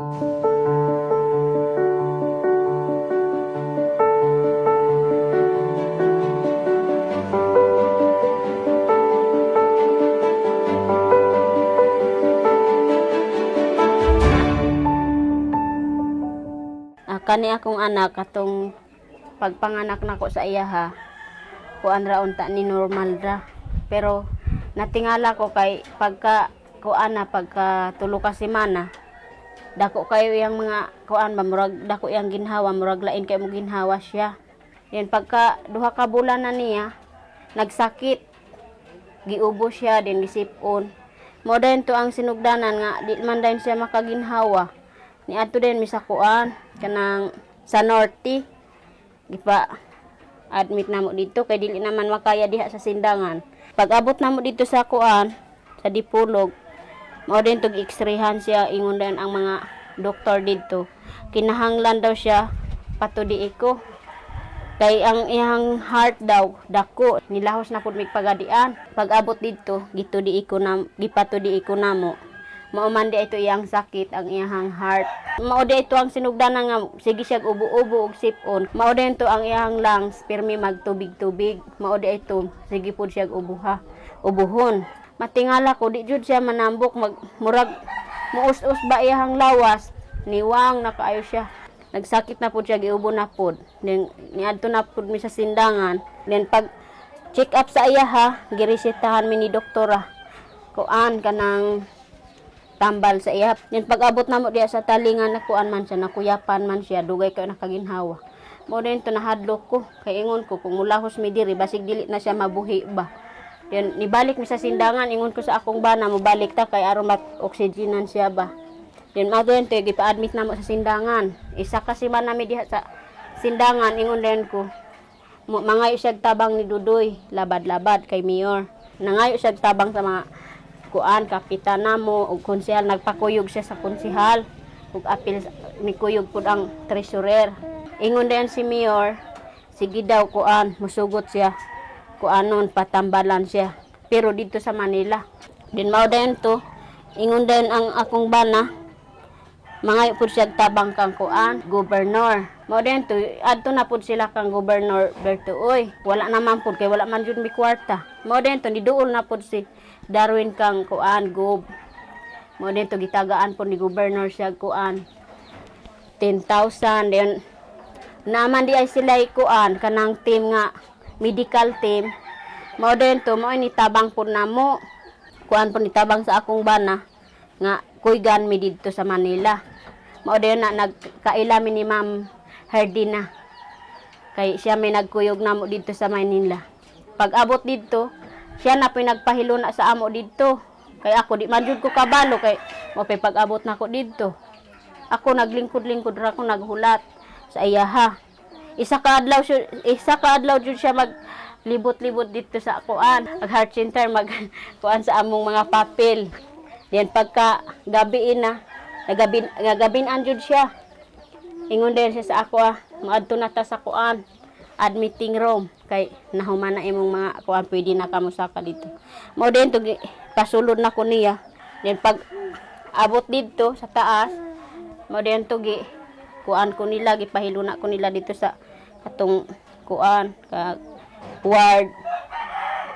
Kani akong anak, katong pagpanganak nako sa iya ha, kuan ra unta ni, normal ra. Pero natingala ko kay pagka kuan na, pagka 3 ka semana, dako kayo yang mga kuan ba, murag dako yang ginhawa, murag lain kay mo ginhawa siya. Yan pagka 2 ka bulan na niya, nagsakit. Giubo siya din, gisipon. Mo dayon to ang sinugdanan nga di man dayon siya makaginhawa. Niadto din mi sa kuan, kanang sa Norte. Gipa admit namo dito kay dili naman makaya diha sa Sindangan. Pag abot namo dito sa kuan, sa Dipolog, mao din tug x-rayhan siya, ingon din ang mga doktor dito. Kinahanglan daw siya patudi ko. Kay ang iyang heart daw dako, nilahos na pud mig pagadian. Pag abot dito, gitudi ko na, gipatudi ko namo. Mao man di ito iyang sakit, ang iyang heart. Mao di ito ang sinugdanan nga sige siya ubo-ubo og sipon. Mao din to ang iyang lungs pirmi magtubig-tubig. Mao di ito sige pud siya ubuha, ubuhon. Matingala ko di jud siya manambok, mag murag muus-us ba iyang lawas, niwang na kaayo siya. Nagsakit na pud siya, giubo na pud. Then niadto na pud mi sa Sindangan. Then pag check up sa iya ha, giresetahan mi ni doktora. Kuan, kanang tambal sa iya. Then pag abot namo diya sa talingan, na kuan man siya, nakuyapan man siya, dugay kayo nakaginhawa. Mo din to nahadlok ko, kay ingon ko kung mulahos mi diri basig dili na siya mabuhi ba. Then nibalik mi sa Sindangan, ingon ko sa akong bana, mobalik ta kay aron mat-oxygenan siya ba. Then mao din to gipa-admit namo sa Sindangan. Isa kasi man nami diha sa Sindangan, ingon din ko. Mangayo siya tabang ni Dudoy, labad-labad kay mayor. Nangayo siya tabang sa mga kuan, kapitan namo ug konsehal, nagpakuyog siya sa konsehal ug apil nikuyog pud ang treasurer. Ingon din si mayor, sige daw kuan, musugot siya kuanon, patambalan siya. Pero dito sa Manila. Din mao dayon to, ingon din ang akong bana, mangayo pud siya tabang kang kuan, governor. Mao din to, adto na pud sila kang Governor Berto Uy. Wala naman pud kay wala man jud mi kwarta. Mao din to niduol na pud si Darwin kang kuan, gob. Mao din to gitagaan pud ni governor siya kuan 10,000. Then naman di ay sila kuan, kanang team nga medical team. Mao din to mao ni tabang pud namo. Kuan pud ni tabang sa akong bana nga kuygan mi didto sa Manila. Mao din na nagkaila mi ni Ma'am Herdina. Kay siya may nagkuyog namo didto sa Manila. Pag abot didto, siya na po'y nagpahiluna sa amo didto. Kay ako di man jud ko kabalo kay mo pay pag-abot nako didto. Ako naglingkod-lingkod ra ko, naghulat sa iyaha. Isa ka adlaw jud siya mag libot-libot dito sa kuan, mag heart center, mag kuan sa among mga papel. Then pagka gabi na, nagabin nagabin jud siya. Ingon din siya sa ako ah, maadto na ta sa kuan, admitting room kay nahuman na imong mga kuan, pwede na kamo saka dito. Mao din to pasulod na ko niya. Then pag abot didto sa taas, mao din to gi kuan ko nila, gipahiluna ko nila dito sa katong kuan ka ward.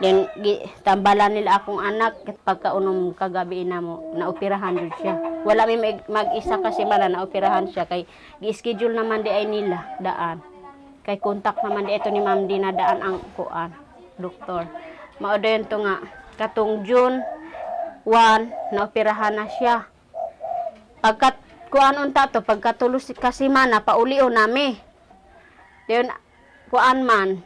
Then gi tambalan nila akong anak. Pagkaunom kagabi na mo naoperahan jud siya. Wala mi mag-isa kasi man na naoperahan siya kay gi-schedule naman di ay nila daan. Kay contact naman di ito ni Ma'am Dina daan ang kuan, doktor. Mao dayon to nga katong June 1 naoperahan na siya. Pagkat kuan unta to, pagkatulos kasi man na paulio nami. Dayon kuan man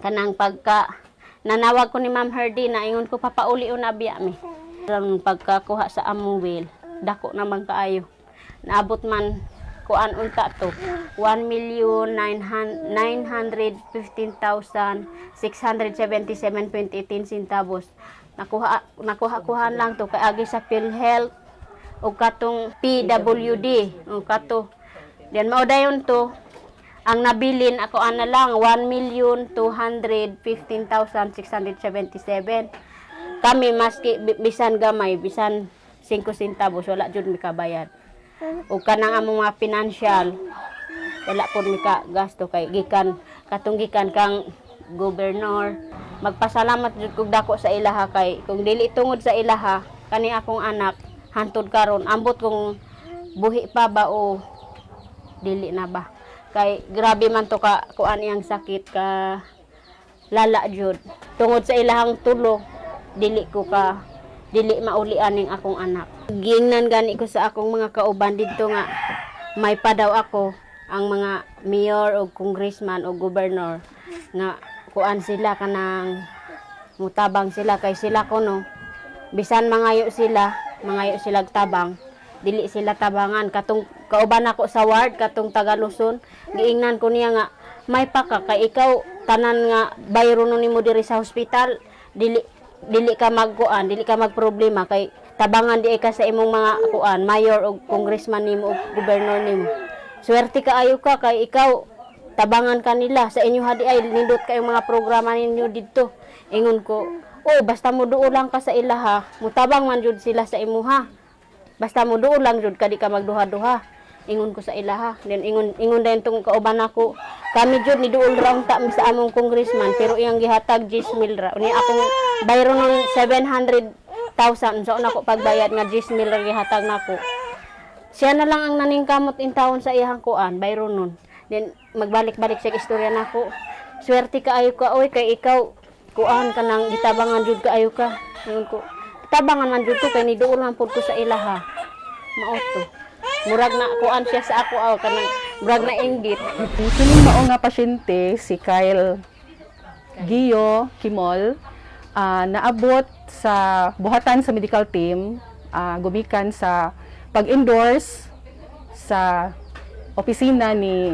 kanang pagka nanawag ko ni Ma'am Herdina, ingon ko papauli na biya mi. Ang pagkakuha sa among will, dako naman kaayo. Naabot man kuan unta to 1,915,677.18 centavos. Nakuha nakuha kuhan lang to kay agi sa PhilHealth o katong PWD o kato. Then mao dayon to ang nabilin ako ana lang 1,215,677. Kami maski bisan gamay, bisan 5 centavos, wala jud mi kabayad. Ug kanang among mga financial, wala po mi ka gasto kay gikan katong gikan kang gobernador. Magpasalamat jud kog dako sa ilaha kay kung dili tungod sa ilaha, kani akong anak hantod karon, ambot kung buhi pa ba o dili na ba, kay grabe man to ka kuan iyang sakit, ka lala jud. Tungod sa ilahang tulo, dili ko ka dili mauli aning akong anak. Giingnan gani ko sa akong mga kauban didto nga may pa daw ako ang mga mayor o congressman o gobernador nga kuan sila, kanang mutabang sila, kay sila kuno bisan mangayo sila tabang, dili sila tabangan. Katong kauban ako sa ward, katong taga Luzon, giingnan ko niya nga may pa ka kay ikaw tanan nga bayro nimo diri sa hospital, dili dili ka magkuan, dili ka magproblema kay tabangan di ka sa imong mga kuan, mayor o congressman nimo o gobernador nimo. Swerte kaayo ka kay ikaw tabangan kanila sa inyo hadi ay nindot kayong mga programa ninyo didto. Ingon ko, "Oh, basta mo duol lang ka sa ilaha, mutabang man jud sila sa imuha. Basta mo duol lang jud ka, di ka magduha-duha," ingon ko sa ilaha. Then ingon ingon dayon tong kauban nako, "Kami jud ni duol ra unta mi sa among congressman, pero iyang gihatag 10 mil ra. Unya akong bayro nun 700,000, so nako pagbayad nga 10 mil ra gihatag nako?" Siya na lang ang naningkamot in taon sa iyang kuan, bayro nun. Then magbalik-balik siya istorya nako. "Swerte kaayo ka oy kay ikaw kuan ka nang gitabangan jud kaayo ka." Ingon ko, "Tabangan man jud ko kay niduol man pud ko sa ilaha." Mao to. Murag na kuan siya sa ako aw, kanang murag na inggit. Kining mao nga pasyente, si Kyle Gio Kimol, naabot sa buhatan sa medical team gumikan sa pag-endorse sa opisina ni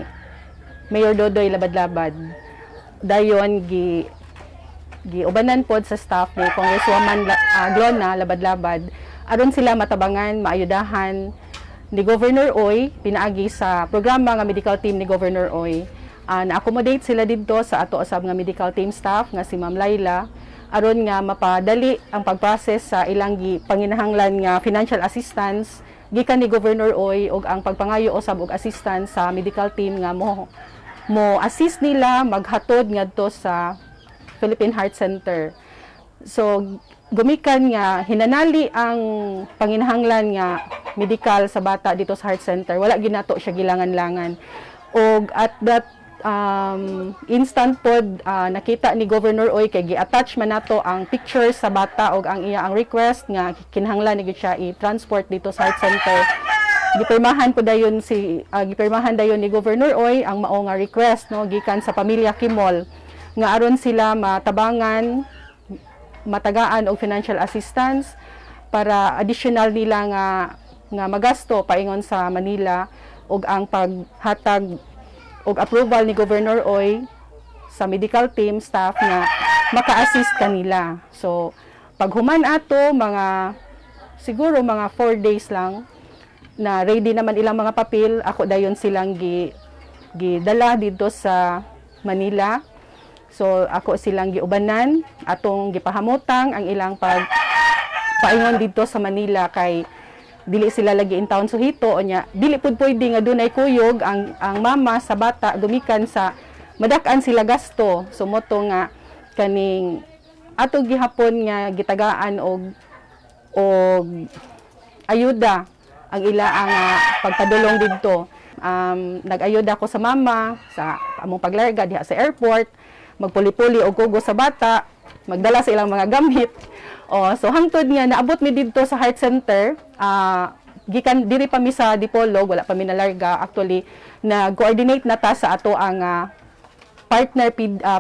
Mayor Dodoy Labadlabad. Dayon giubanan pod sa staff ni Congresswoman Glona Labadlabad aron sila matabangan, maayudahan ni Governor Uy pinaagi sa programa nga medical team ni Governor Uy. Na-accommodate sila didto sa ato usab nga medical team staff nga si Ma'am Laila aron nga mapadali ang pag-process sa ilang gi panginahanglan nga financial assistance gikan ni Governor Uy ug ang pagpangayo usab og assistance sa medical team nga mo assist nila maghatod ngadto sa Philippine Heart Center. So gumikan nga hinanali ang panginahanglan nga medical sa bata dito sa Heart Center, wala ginato siya gilangan-langan. Og at that instant pod, nakita ni Governor Uy kay gi-attach man nato ang picture sa bata og ang iya ang request nga kinahanglan ni gyud siya i-transport dito sa Heart Center. Gipirmahan dayon ni Governor Uy ang mao nga request, no, gikan sa pamilya Kimol nga aron sila matabangan, matagaan og financial assistance para additional nila nga magasto paingon sa Manila, ug ang paghatag og approval ni Governor Uy sa medical team staff nga maka-assist kanila. So paghuman ato, mga siguro mga 4 days lang na ready naman ilang mga papel, ako dayon silang gidala dito sa Manila. So ako silang giubanan, atong gipahamutang ang ilang pag paingon dito sa Manila kay dili sila lagi in town suhito. Unya dili pud pwede nga dunay kuyog ang mama sa bata gumikan sa madak-an sila gasto. So mao to nga kaning ato gihapon nga gitagaan og ayuda ang ila ang pagpadulong didto. Nag-ayuda ko sa mama sa among paglarga diha sa airport, magpuli-puli og kugo sa bata, magdala sa ilang mga gamit. Oh, so hangtod nga naabot mi didto sa Heart Center, gikan diri pa mi sa Dipolog, wala pa mi nalarga. Actually, nag-coordinate na ta sa ato ang partner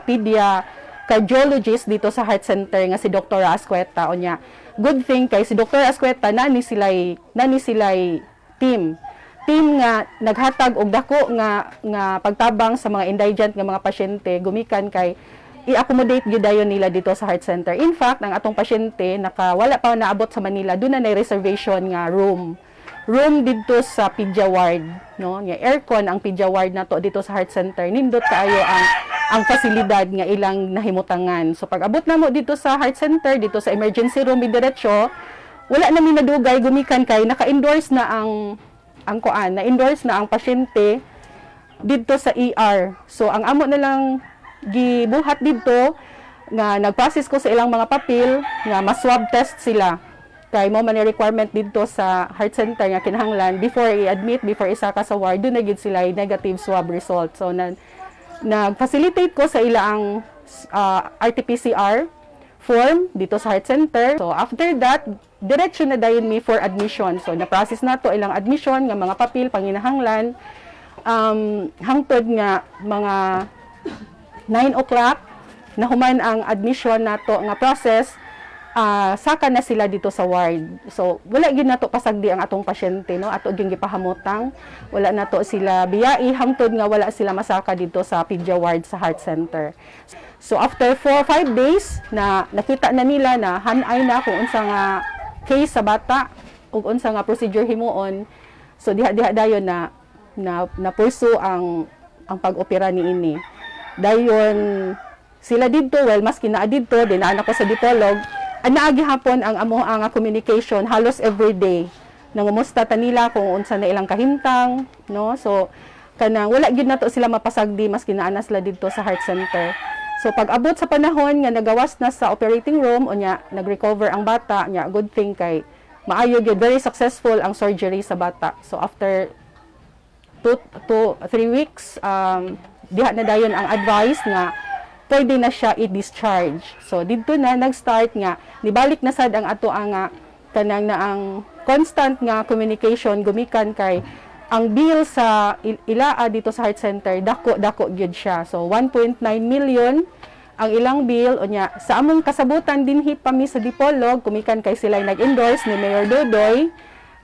pedia cardiologist dito sa Heart Center nga si Dr. Ascueta. Unya good thing kay si Dr. Ascueta nani sila'y team team nga naghatag og dako nga pagtabang sa mga indigent nga mga pasyente gumikan kay i-accommodate gyud dayon nila dito sa Heart Center. In fact, ang atong pasyente naka wala pa naabot sa Manila, duna na reservation nga room didto sa Pedia Ward, no? Nga aircon ang Pedia Ward nato dito sa Heart Center. Nindot kaayo ang pasilidad nga ilang nahimutangan. So pag abot namo dito sa Heart Center, dito sa emergency room, diretso, wala na mi nadugay gumikan kay naka-endorse na ang ang kuan, na endorse na ang pasyente didto sa ER. So ang amo na lang gibuhat didto nga nag-process ko sa ilang mga papel nga ma-swab test sila kay mao man ni requirement didto sa heart center nga kinahanglan before i-admit, before isaka sa ward, duna gyud sila negative swab result. So na nag-facilitate ko sa ilang RT-PCR form didto sa heart center. So after that, diretso na dayon mi for admission. So na-process nato ilang admission nga mga papel panginahanglan hangtod nga mga 9 o'clock nahuman ang admission nato nga process, saka na sila didto sa ward. So wala gyud nato pasagdi ang atong pasyente, no? Ato gyud gipahamutang wala nato sila biyai hangtod nga wala sila masaka didto sa pedia ward sa heart center. So after 4 5 days na nakita na nila na hanay na kung unsa nga case sa bata ug unsa nga procedure himuon. So diha diha dayon na na na pursue ang pag-opera niini. Dayon sila didto, well, maski naa didto, dinaan ako sa Dipolog, naa gihapon ang amo ang communication halos every day. Nangumusta ta nila kung unsa na ilang kahimtang, no? So kanang wala gyud nato sila mapasagdi maski naa na sila didto sa heart center. So pag abot sa panahon nga nagawas na sa operating room, unya nag-recover ang bata, nya good thing kay maayo gyud, very successful ang surgery sa bata. So after 2 to 3 weeks, diha na dayon ang advice nga pwede na siya i-discharge. So didto na nag-start nga nibalik na sad ang ato ang nga kanang na ang constant nga communication gumikan kay ang bill sa ilaa didto sa heart center, dako dako gyud siya. So 1.9 million ang ilang bill. Unya sa among kasabutan dinhi pa mi sa Dipolog, gumikan kay sila nag-endorse ni Mayor Dodoy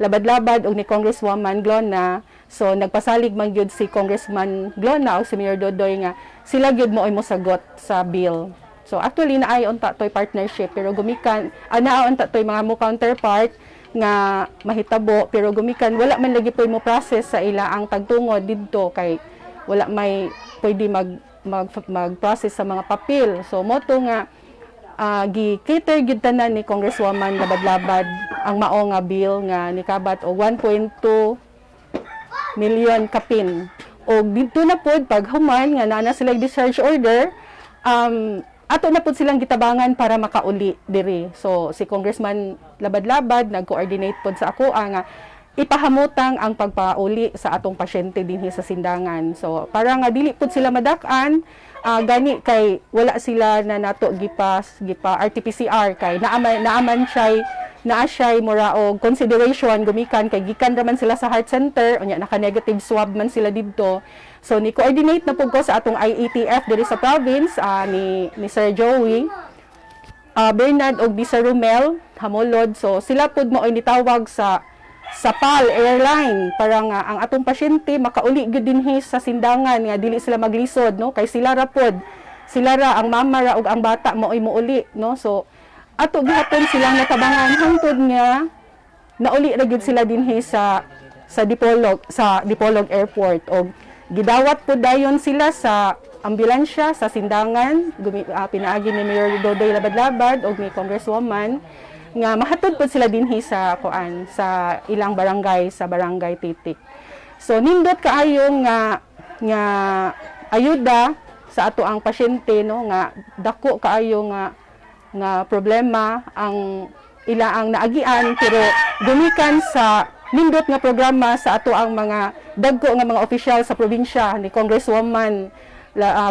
Labadlabad og ni Congresswoman Glona. So nagpasalig man gyud si Congressman Glona o si Mayor Dodoy nga sila gyud mo ay mosagot sa bill. So actually naay unta toy partnership, pero gumikan naa unta toy mga mo counterpart nga mahitabo, pero gumikan wala man lagi poy mo process sa ila ang tagtungod didto kay wala may pwede mag mag mag-process sa mga papel. So mao to nga gi-cater gyud tanan ni Congresswoman Labadlabad ang mao nga bill nga nikabat og 1.2 million kapin. Og didto na pod pag human nga naa na sila discharge order, ato na pod silang gitabangan para makauli diri. So si Congressman Labadlabad nag-coordinate pod sa ako nga ipahamutang ang pagpauli sa atong pasyente dinhi sa Sindangan. So para nga dili pod sila madak-an, gani kay wala sila na nato gipa gipa RT-PCR kay naaman naaman siya, naa siya mura og consideration gumikan kay gikan raman sila sa heart center, unya naka negative swab man sila didto. So ni coordinate na pud ko sa atong IATF diri sa province, ni ni Sir Joey Bernard og ni Sir Romel Hamolod. So sila pud mo ay nitawag sa PAL Airline para nga ang atong pasyente makauli gyud dinhi sa Sindangan nga dili sila maglisod, no, kay sila ra pod, sila ra, ang mama ra ug ang bata mao'y mouli, no? So ato gihapon silang natabangan hangtod nga nauli ra gyud sila dinhi sa Dipolog Airport og gidawat po dayon sila sa ambulansya sa Sindangan, pinaagi ni Mayor Dodoy Labadlabad og ni Congresswoman nga mahatod po sila dinhi sa kuan, sa ilang barangay, sa Barangay Titik. So nindot kaayo nga nga ayuda sa ato ang pasyente, no, nga dako kaayo nga nga problema ang ila ang naagian, pero gumikan sa nindot nga programa sa ato ang mga dagko nga mga opisyal sa probinsya ni Congresswoman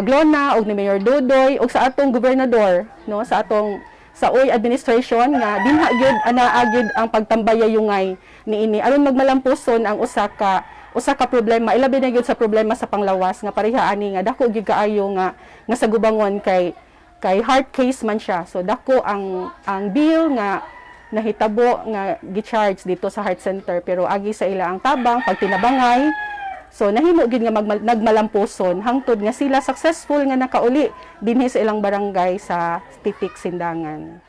Glona og ni Mayor Dodoy ug sa atong gobernador, no, sa atong sa Uy administration nga dinha gyud anaa gyud ang pagtambayayungay niini aron magmalampuson ang usa ka problema, ilabi na gyud sa problema sa panglawas nga pareha ani nga dako gyud kaayo nga nga sa gubangon kay kay heart case man siya. So dako ang bill nga nahitabo nga gi-charge didto sa heart center, pero agi sa ila ang tabang pagtinabangay, so nahimo gyud nga nagmalampuson hangtod nga sila successful nga nakauli dinhi sa ilang barangay sa Titik, Sindangan.